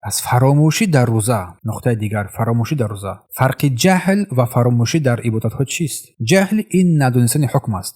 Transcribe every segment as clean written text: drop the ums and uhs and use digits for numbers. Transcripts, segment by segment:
Пас фаромӯшӣ дар рӯза, нуқтаи дигар, фаромӯшӣ дар рӯза. Фарқи ҷаҳл ва фаромӯшӣ дар ибодатҳо чист? Ҷаҳл ин надонистани ҳукм аст.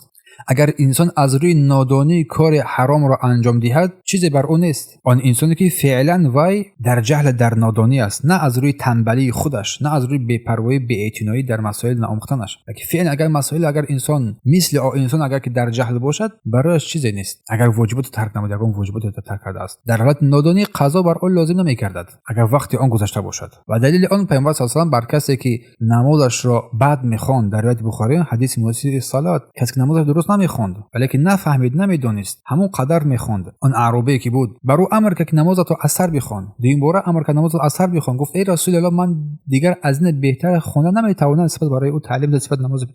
Агар инсон аз рӯи нодонӣ кори ҳаромро анҷом диҳад, чизе бар ӯ нест. Он инсоне ки феълан вай дар ҷаҳл, дар нодонӣ аст, на аз рӯи танбалии худаш, на аз рӯи бепарвоӣ, беэътиноӣ дар масоил наомӯхтанаш, балки феълан агар масоил, агар инсон мисли инсон агар ки дар ҷаҳл бошад, барояш чизе нест. Агар воҷиботро тарк намуд, ягон воҷиботро тарк кардааст, дар ҳолати нодонӣ қазо бар ӯ лозим намегардад, агар вақти он гузашта бошад. Ва далели он, Паёмбар саллаллоҳу алайҳи васаллам бар касе ки намозашро бад мехонд, дар ривояти Бухорӣ, ҳадиси мусии салот, касе ки намозаш дуруст намехонд, валекин нафаҳмид, намедонист, ҳамон қадар мехонд, он аъробие ки буд, бар ӯ амр кард, ки намозатро аз сар бихон. Дуюм бора амр кард, намозатро аз сар бихон. Гуфт: «Эй Расулуллоҳ, ман дигар аз ин беҳтар хонда наметавонам». Сипас барои ӯ таълим дод,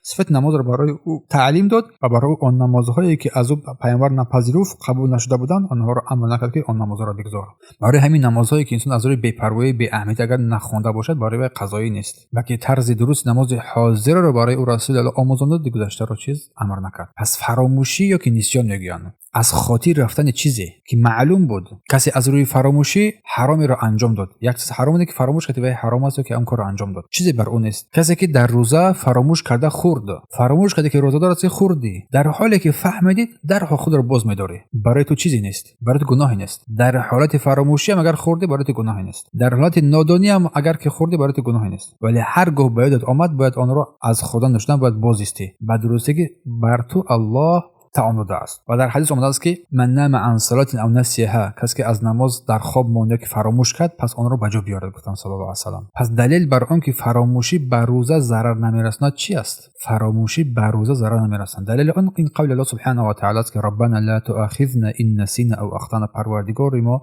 сифати намозро барои ӯ таълим дод ва барои ӯ он намозҳое ки аз ӯ Паёмбар напазируфт, қабул нашуда буданд, онҳоро амр накард, ки он намозҳоро бигзор. Барои ҳамин намозҳое ки инсон аз рӯи бепарвоӣ, беаҳамият агар нахонда бошад, барои вай қазоӣ нест, балки тарзи дурусти намози ҳозираро барои ӯ Расулуллоҳ омӯзонд, гузаштаро чиз амр накард. Пас фаромӯшӣ ё ки нисён мегӯянд, аз хотир рафтани чизе ки маълум буд. Касе аз рӯи фаромӯшӣ ҳаромеро анҷом дод, як чиз ҳаром ки фаромӯш кард, вай ҳаром аст ё ки он корро анҷом дод, чизе бар ӯ нест. Касе ки дар рӯза фаромӯш карда хӯрд, фаромӯш карда ки рӯзадор ҳасти, хӯрдӣ, дар ҳоле ки фаҳмидӣ, дарҳол худро боз медорӣ, барои ту чизе нест, барои ту гуноҳе нест. Дар ҳолати фаромӯшиам агар хӯрдӣ, барои ту гуноҳе нест. Дар ҳолати нодониам агар ки хӯрдӣ, барои ту гуноҳе нест. Вале ҳар гоҳ ба ёдат омад, бояд онро аз хӯрдан, нӯшидан бояд бозистӣ, ба дурустӣ бар ту Аллоҳ таом додааст. Ва дар ҳадис омадааст, ки من نام عن صلاة أو نسيها, касе ки аз намоз дар хоб монд ё ки фаромӯш кард, пас онро ба ҷо биёрад, гуфтанд саллаллоҳу алайҳи васаллам. Пас далел бар он ки фаромӯшӣ ба рӯза зарар намерасонад чӣ аст? Фаромӯшӣ ба рӯза зарар намерасонад. Далели он ин қавли Аллоҳ субҳанаҳу ва таъала аст, ки ربنا لا تؤاخذنا إن نسينا أو أخطأنا. Парвардигори мо,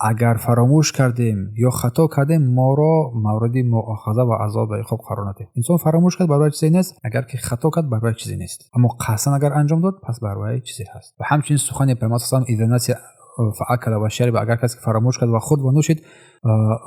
агар фаромӯш кардем ё хато кардем, моро мавриди муохаза ва азоб ва иқоб қарор надиҳ. Инсон фаромӯш кард, бар вай чизе нест, агар ки хато кард, бар вай чизе нест, аммо қасдан агар анҷом дод, пас бар вай чизе ҳаст. Ва ҳамчунин сухани Паёмбар саллаллоҳу إذا نسي فأكل وشرب, агар касе фаромӯш кард ва хӯрд ва нӯшид,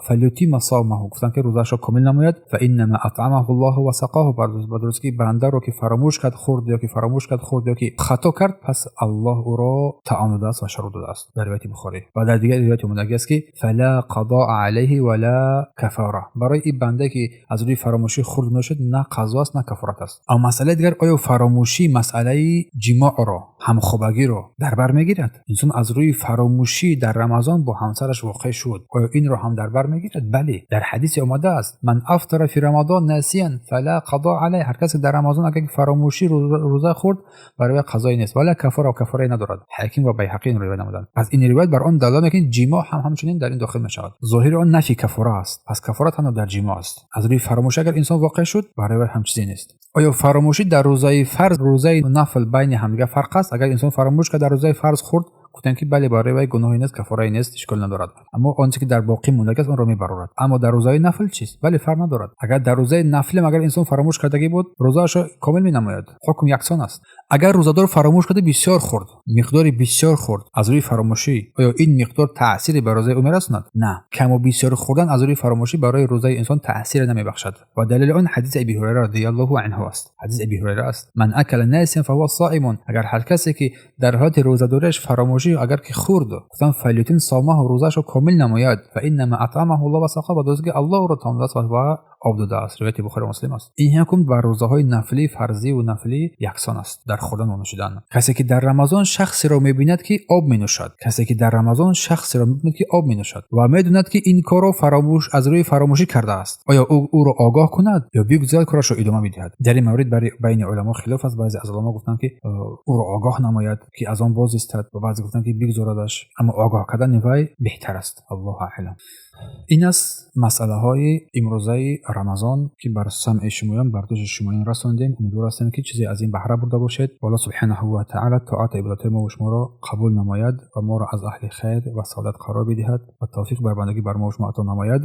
فليتم صومه, гуфтанд ки рӯзаашро комил намояд, فإنما أطعمه الله وسقاه. Ба дурустӣ ки бандаро ки фаромӯш кард, хӯрд ё ки фаромӯш кард, хӯрд ё ки хато кард, пас Аллоҳ ӯро таом додааст ва шароб додааст. Дар ривояти Бухорӣ ва дар дигар ривояти омадагӣ аст, ки فلا قضاء عليه ولا كفارة. Барои ин бандае ки аз рӯи фаромӯшӣ хӯрд, нӯшид, на қазо аст, на кафорат аст. Аммо масъалаи дигар: оё фаромӯшӣ масъалаи ҷимоъро, ҳамхобагиро дар бар мегирад? Инсон аз рӯи фаромӯшӣ дар Рамазон бо ҳамсараш воқеъ шуд, оё инро ҳам дар бар мегирад? Бале, дар ҳадисе омадааст: من أفطر في رمضان ناسيا فلا قضاء عليه. Ҳар касе дар Рамазон агар фаромӯшӣ рӯза хӯрд, барои вай қазое нест, ولا كفارة, кафорае надорад. Ҳаким ва Байҳақӣ ин ривоят намуданд. Пас ин ривоят бар он далолат мекунад, ҷимоъ ҳам ҳамчунин дар ин дохил мешавад. Зоҳири он нафи кафора аст, пас кафора танҳо дар ҷимоъ аст. Аз рӯи фаромӯшӣ агар инсон воқеъ шуд, барои вай ҳам чизе нест. Оё фаромӯшӣ дар рӯзаи фарз, рӯзаи нафл байни ҳамдигар фарқ аст? Агар инсон фаромӯш кард, дар рӯзаи фарз хӯрд, гуфтем ки бале, барои вай гуноҳе нест, кафорае нест, ишкол надорад, аммо он чизе ки дар боқӣ мондагӣ аст, онро мебарорад. Аммо дар рӯзаи нафл чист? Бале, фарқ надорад. Агар дар рӯзаи нафлем агар инсон фаромӯш кардагӣ буд, рӯзаашро комил менамояд, ҳукм яксон аст. Агар рӯзадор фаромӯш карда бисёр хӯрд, миқдори бисёр хӯрд аз рӯи фаромӯшӣ, оё ин миқдор таъсире ба рӯзаи ӯ мерасонад? На, каму бисёр хӯрдан аз рӯи фаромӯшӣ барои рӯзаи инсон таъсире намебахшад. Ва далели он ҳадиси Аби Ҳурайра радиаллоҳу анҳу аст. Ҳадиси Аби Ҳурайра аст: من أكل ناسيا فهو صائم. Агар ҳар касе ки дар ҳолати рӯзадориаш фаромӯшӣ агар ки хӯрд, гуфтан فليتم صومه, рӯзаашро комил намояд, فإنما أطعمه الله وسقاه, ба дурустӣ Аллоҳ ӯро таом додааст ва об додааст. Ривояти Бухори, Муслим аст. Ин ҳукм бар рӯзаҳои нафлӣ, фарзиву нафлӣ яксон аст дар хӯрдан ва нӯшидан. Касе ки дар Рамазон шахсеро мебинад, ки об менӯшад, касе ки дар Рамазон шахсеро мебинад, ки об менӯшад, ва медонад, ки ин корро фаромӯш аз рӯи фаромӯшӣ кардааст, оё ӯ ӯро огоҳ кунад ё бигузорад, корашро идома бидиҳад? Дар ин маврид байни уламо хилоф аст. Баъзе аз уламо гуфтанд, ки ӯро огоҳ намояд, ки аз он боз истад, ва баъзе гуфтанд, ки бигузорадаш, аммо огоҳ кардани вай беҳтар аст. Аллоҳу аълам. Ин аст масъалаҳои имрӯзаи Рамазон, ки бар самъи шумоён, бар дӯши шумоён расондем. Умедвор ҳастем, ки чизе аз ин баҳра бурда бошед. Аллоҳ субҳанаҳу ва таъала тоату ибодатҳои мо шуморо қабул намояд ва моро аз аҳли хайр ва саодат қарор бидиҳад ва тавфиқ бар бандагӣ бар мо шумо ато намояд.